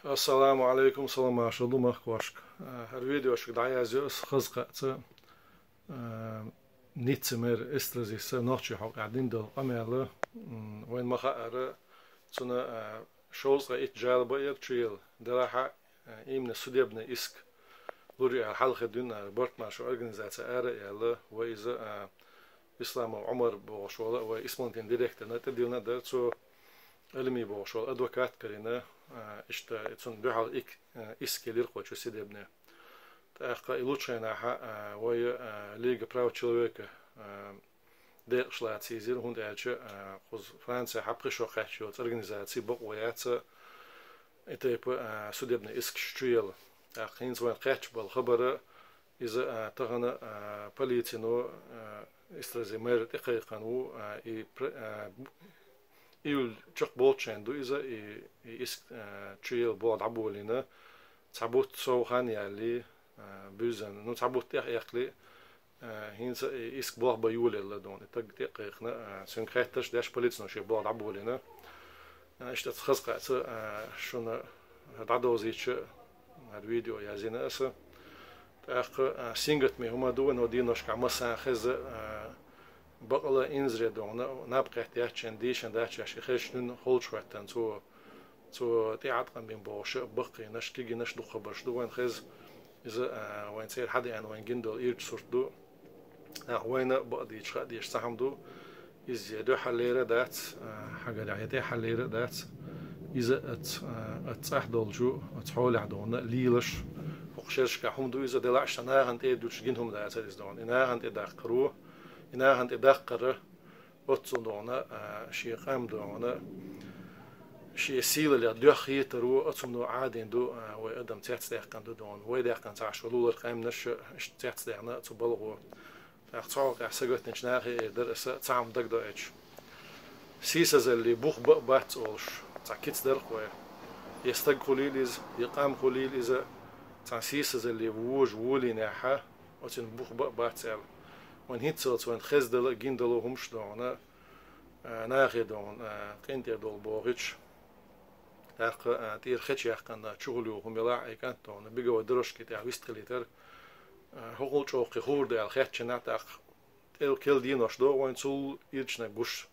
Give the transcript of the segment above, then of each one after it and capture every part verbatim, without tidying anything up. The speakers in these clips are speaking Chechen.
Ассаламу Ӏалайкум, салам-маршал ду махкошка. Э, хӀара видеошка дӀаязйо ас хаза кхаъца, э, Ницца мэр Эстразиса нохчий хьокъехь дина долу къамел, м, вайн ма хаъара, цунна, э, шовзткъе итт жалоба яра чуела, делахь а, э, именно судебный иск лур ю аьлла хьалхе дуьйна ара, Барт-Маршо организаци ара а аьлла, вай иза, э, Исламов Ӏумар бохуш волу, вай исполнительный директорна тӀедиллина а дара, цо Алими бохуш волу адвокат карийна, а, иштта цунна дуьхьал ик-, а, иск елира кхочу судебный. ТӀаккха и лучу хенахь, а, вай, а, Лига прав человека, а, декъаш лаца йизира, хӀунда аьлча, а, кхуза Францехь пхи шо кхаьчна йоцу организаци бакъо яц и тайпа, а, судебный искаш чуела. ТӀаккха хӀинца вайна кхаьчна болу хабар, иза, а, тахана, а, полицино, а, Эстрази мэр тӀекхайкхина ву, а, и пр-, а, июль чекхболчу шен ду иза, и, и иск, а, чуела болх дӀаболийна, цхьа бутт сов хан ялале, а, буьззина, ну, цхьа бутт тӀехъяьккхале, а, хӀинца и иск болх бан йолаелла дуьйна, и таг тӀекхайкхина, а, цуьнга хеттарш деш полицино шен болх дӀаболийна. А, иштта хаза кхаъца, а, шуна дӀадовзийча, хӀара видео язйина аса. ТӀаккха, а, сингаттаме хӀума ду вайн, хӀокху деношкахь массарна хеза, а, бакъала инзаре дуьйна, наб кхетта яц шен, дийшина дац шаьш, и хезаш дуьйна холчу хӀоьттина цо, цо тӀеӀаткъам бина бохуш, баккхийнаш, кегийнаш дукха хабарш ду вайна хеза. Иза, а, вайн цӀера хьадеана, вайн гина долу ирча сурт ду. Нах вайна а бакъдийча хаа дезаш цхьа хӀума ду. Иза я дуьххьарлера а дац, а, хьагарехь я тӀаьххьарлера а дац. Иза аца, а, аца цӀахь долчу, аца хьолехь дуьйна лелаш, хӀокху шерашкахь хӀума ду иза, делахь а ша нахана тӀе а дуьллуш гина хӀума дацара иза дуьйна. И нахана тӀе даккхаро, и нахана тӀе даккхара, оццул дуьйна, а, шен къам дуьйна, шен сийлаллех доьхна хетаро, оцунна Ӏадийна ду, а, вай адам цецдаьккхина ду дуьйна. Вай даьккхина ца Ӏаш вай лулара къаьмнаш а иштта цецдаьхна цу балхо. ТӀаккха цхьа хьокъехь сагатдинчу нахе а эр дара аса, цхьа хӀума дагадоуьйтуш. Сийсазалле бух бан а бац олуш, цхьа кица дара-кх вай. Я стаг хуьлийла иза, я къам хуьлийла иза, цхьана сийсазалле вожа волийнехь, оцунна бух бан а бац аьлла. Вайн хӀинццалц вайн хездала а, гиндала а хӀумаш дуьйна, а, нахе дуьйна, а, къинтӀера долу бохуьйтуш. ТӀаккха, а, тӀера хеча яьккхина чухула юха хӀума елахь а, и кӀант дуьйна беговой дорожке тӀехь вистхилийтара, а, хӀокхул чӀогӀа кхин хуур ду аьлла хеттачу хенахь, тӀаккха тӀе-, кхел денош догӀу вайн цул ирчаниг гуш.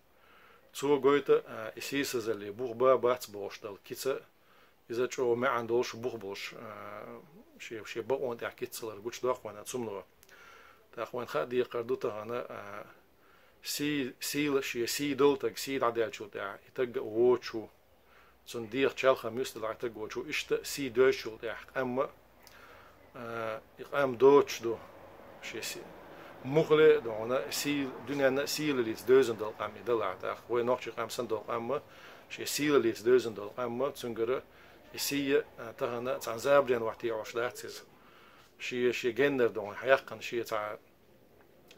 Цо гойту, а, и сийсазалле бух бан а бац бохуш долу кица, иза чӀогӀа маьӀна долуш, бух болуш, а, шен, шен бакъонан тӀехь кица лар гучудоккху вайна цумно. ТӀаккха вайна хаа декхар ду тахана, а, сий, сийла шен сий долу таг сий дӀадаьллачул тӀаьхьа, и таг а воцуш ву. Цунна дегӀан чалхам юьстадала таг воцуш ву, иштта сий доьзначул тӀаьхьа къам а, а, и къам доцуш ду шен си-, муххале а дуьйна, сий-, дуьненна а сийлаллица девзина долу къам и далахь, тӀаккха вай нохчийн къам санна долу къам а, шен сийлаллица девзина долу къам а, цуьнгара и сий а, а, тахана цхьана забарна вахтехь Ӏаш дац иза. Шен, шен геннара дуьйна, хьаяккхина шен цхьа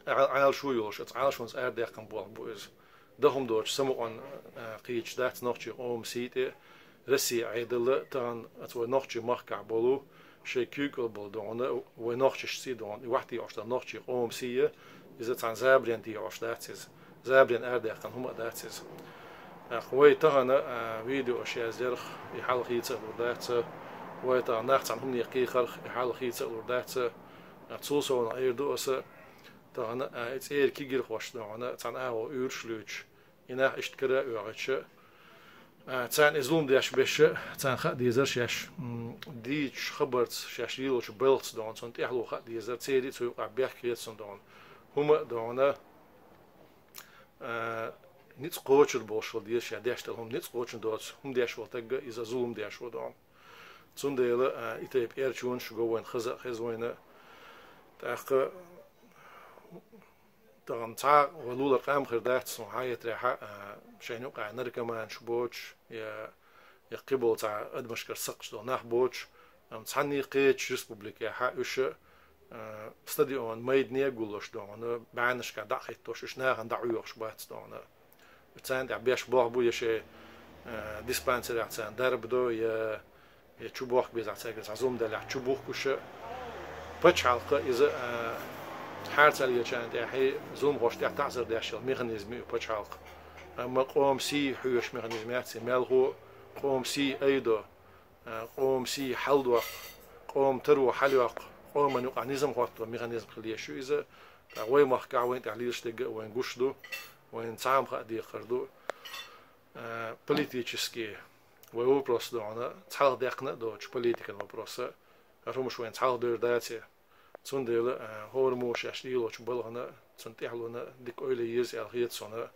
Ӏа-, Ӏалашо йолуш, оцу Ӏалашонца арадаьккхина болх бу иза. Дан хӀума доцуш самукъана, а, кхийдаш дац нохчийн къоман сий тӀе, Россин Ӏедал а, тахана оцу вай нохчийн махкахь болу, шайн куьйгалла болу дуьйна, вай нохчашций дуьйна, и вахтехь Ӏаш долу нохчийн къоман сий а, иза цхьана забарна тӀехь Ӏаш дац иза. Забарна арадаьккхина хӀума а дац иза. ТӀаккха вай тахана, а, видеош язъярх, и хьал хийца а лур дац, вай тахана нах цхьана хӀумане кхийхарх, и хьал хийца а лур дац, а, цул совнаха эр ду аса, тахана, а, и цӀера кегийрхошна дуьйна цхьана агӀор уьйраш луьйчу, и нах иштта кара а оьгӀуьйтуш, а, царна и зулам деш берш, царна хаа дезара шаьш, м, дийцачу хабарца, шаьш лелочу балхаца дуьйна, цунна тӀаьхьало хаа дезара, церан а цу юкъахь бехк хета суна дуьйна. ХӀума а дуьйна, а, ницкъ кхочур болуш хила деза, шаьш деш долу хӀума ницкъ кхочун доцу, хӀума деш волу таг а иза зулам деш ву дуьйна. Цундела, а, и тайпа эрчонаш го вайна хаза а хеза вайна. ТӀаккха тахана цхьа а вай лулара къам хир дац, суна хетарехь, а, шайна юкъахь наркоманаш боцуш, я, я кхиболу цхьа адамашкара сакхташ долу нах боцуш, амма цхьанний кхечу республикехь уьш, а, стадион майдане а гуллуш дуьйна, бӀеннашкахь дӀа а хӀиттош, уьш нахана дӀа а Ӏоьхуш бац дуьйна. Царна тӀехь беш болх бу, я шайн, а, диспансерехь царна дарба до, я, я чу бохка безахь цаьрга цхьа зулам делахь чу бухкуш. Пачхьалкха иза, а, хьарцаллечарна тӀехь, зуламхошна тӀехь таӀзар деш йолу механизм ю пачхьалкха. Амма къоман сий хьоьшу механизм яц и, мелхо а къоман сий айдо, а, къоман сий хьалдоккху, къоман таро хьалйоккху, къоман юкъахь низам хӀотто механизм хила езаш ю иза. ТӀаккха вай махкахь вайна тӀехь лелаш дерг а вайна гуш ду, вайна цхьа а хаа декхар ду. А, политический вай вопрос ду хьуна, цхьалха даьккхина а доцуш, политикан вопроса, хӀара хӀумаш вайна цхьалха девр дац. Цундела, а, хӀора мо шаьш лелочу балхана, цунна тӀаьхьалонна дика ойла е еза аьлла хета суна.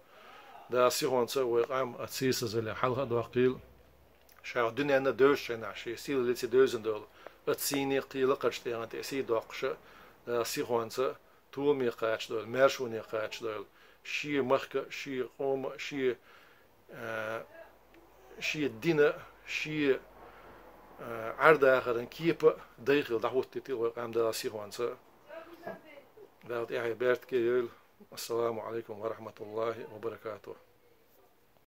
Дала сихонца вай къам оцу сийсазаллех хьалха а доккхийла. Ша дуьненна девзачу хенахь шен сийлаллица девзина долу, оцу сийне кхин лакхарчу тӀегӀан тӀе сий доккхуш а, Дала сихонца толаме кхачадойла, маьршоне кхачадойла, шен махка, шен къома, шен а, шен дина, шен, а, Ӏер-дахаран кепа а дайхила дӀахӀуттийла вай къам Дала сихонца. Дала тӀаьхье беркате йойла. Ассаламу Ӏалайкум ва рахьматуллахӀи ва баракатухӀ.